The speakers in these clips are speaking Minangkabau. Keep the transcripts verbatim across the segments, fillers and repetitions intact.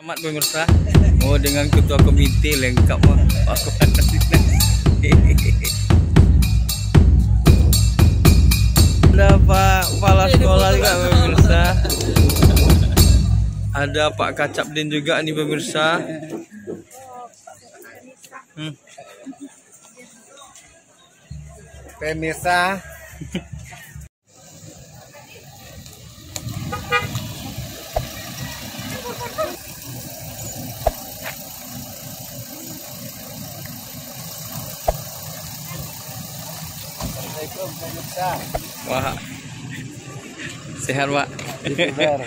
Selamat pemirsa. Oh, dengan ketua komite lengkap mah. Ada Pak Kepala Sekolah juga, pemirsa. Ada Pak Kacapdin juga nih, pemirsa. Hmm. Pemirsa. Assalamualaikum, pemirsa. Wah. Sehat, Pak. Sehat.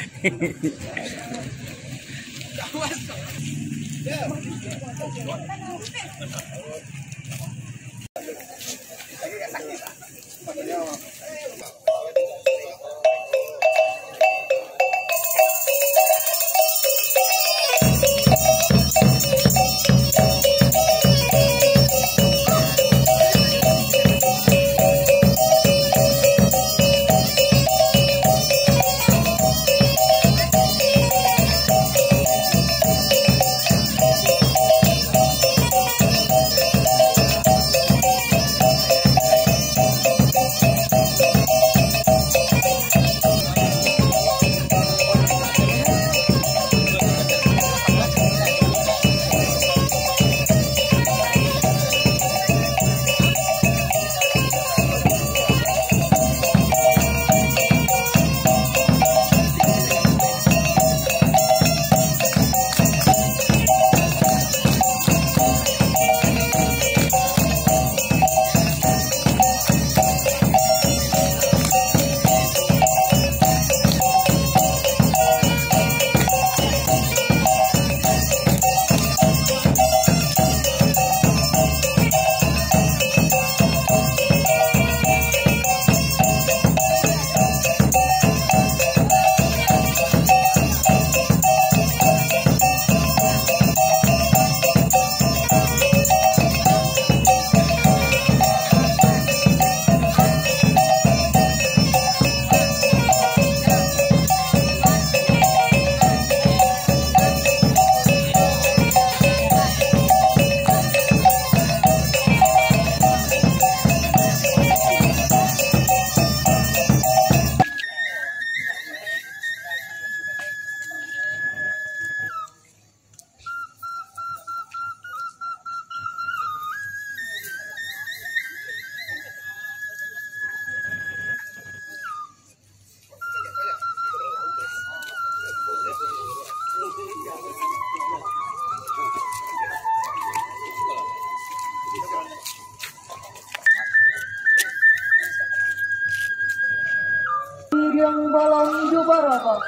Siriang balam jo barabah,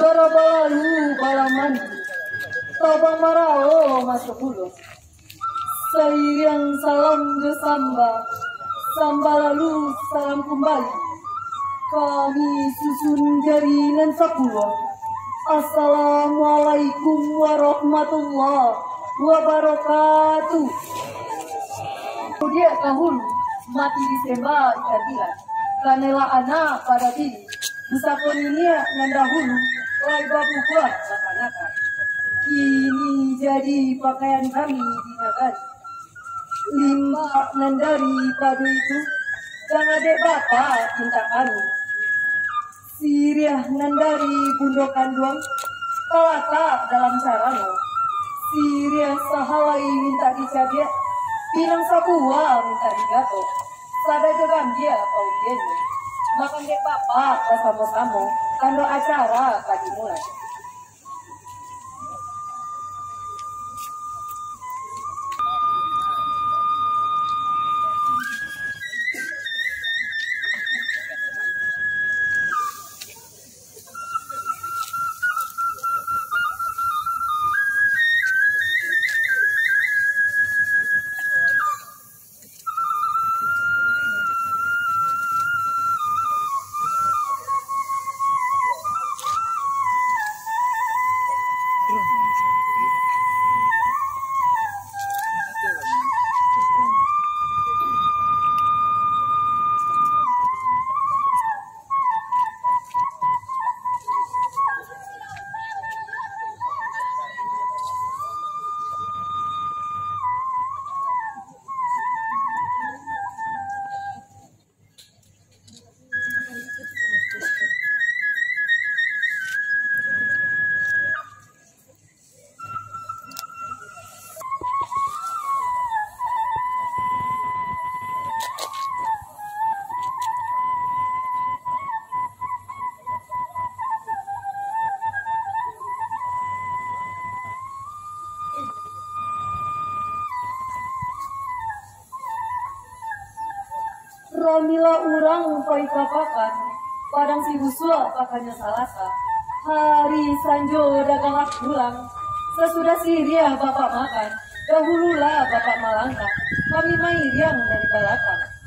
barabah lalu balam mandi, tabang marao masuak pulo. Sairiang salam jo samba, samba lalu salam kumbali. Kami susun jari nan sapuluah. Assalamualaikum warahmatullahi wabarakatuh. Diak dahulu mati ditembak ikan tilan, kanailah anak pada bini. Pusako niniak nan dahulu, lai babubuah bakanakan. Kini jadi pakaian kami di nagari. Limbak nan dari pado itu, jangan dek bapa pintak anu. Siriah nan dari bundo kanduang, talatak dalam carano. Siriah sahalai mintak dicabiak, pinang sabuah mintak digatok. Sada jo gambia pauliannyo. Makan dek bapa basamo-samo, tando acara ka dimulai. Lamilah urang pai ka pakan, padang si busuak pakannyo salasa. Hari sanjo dagang lah pulang, sasudah siriah bapak makan, dahululah bapak malangkah, kami mairiang dari balakang.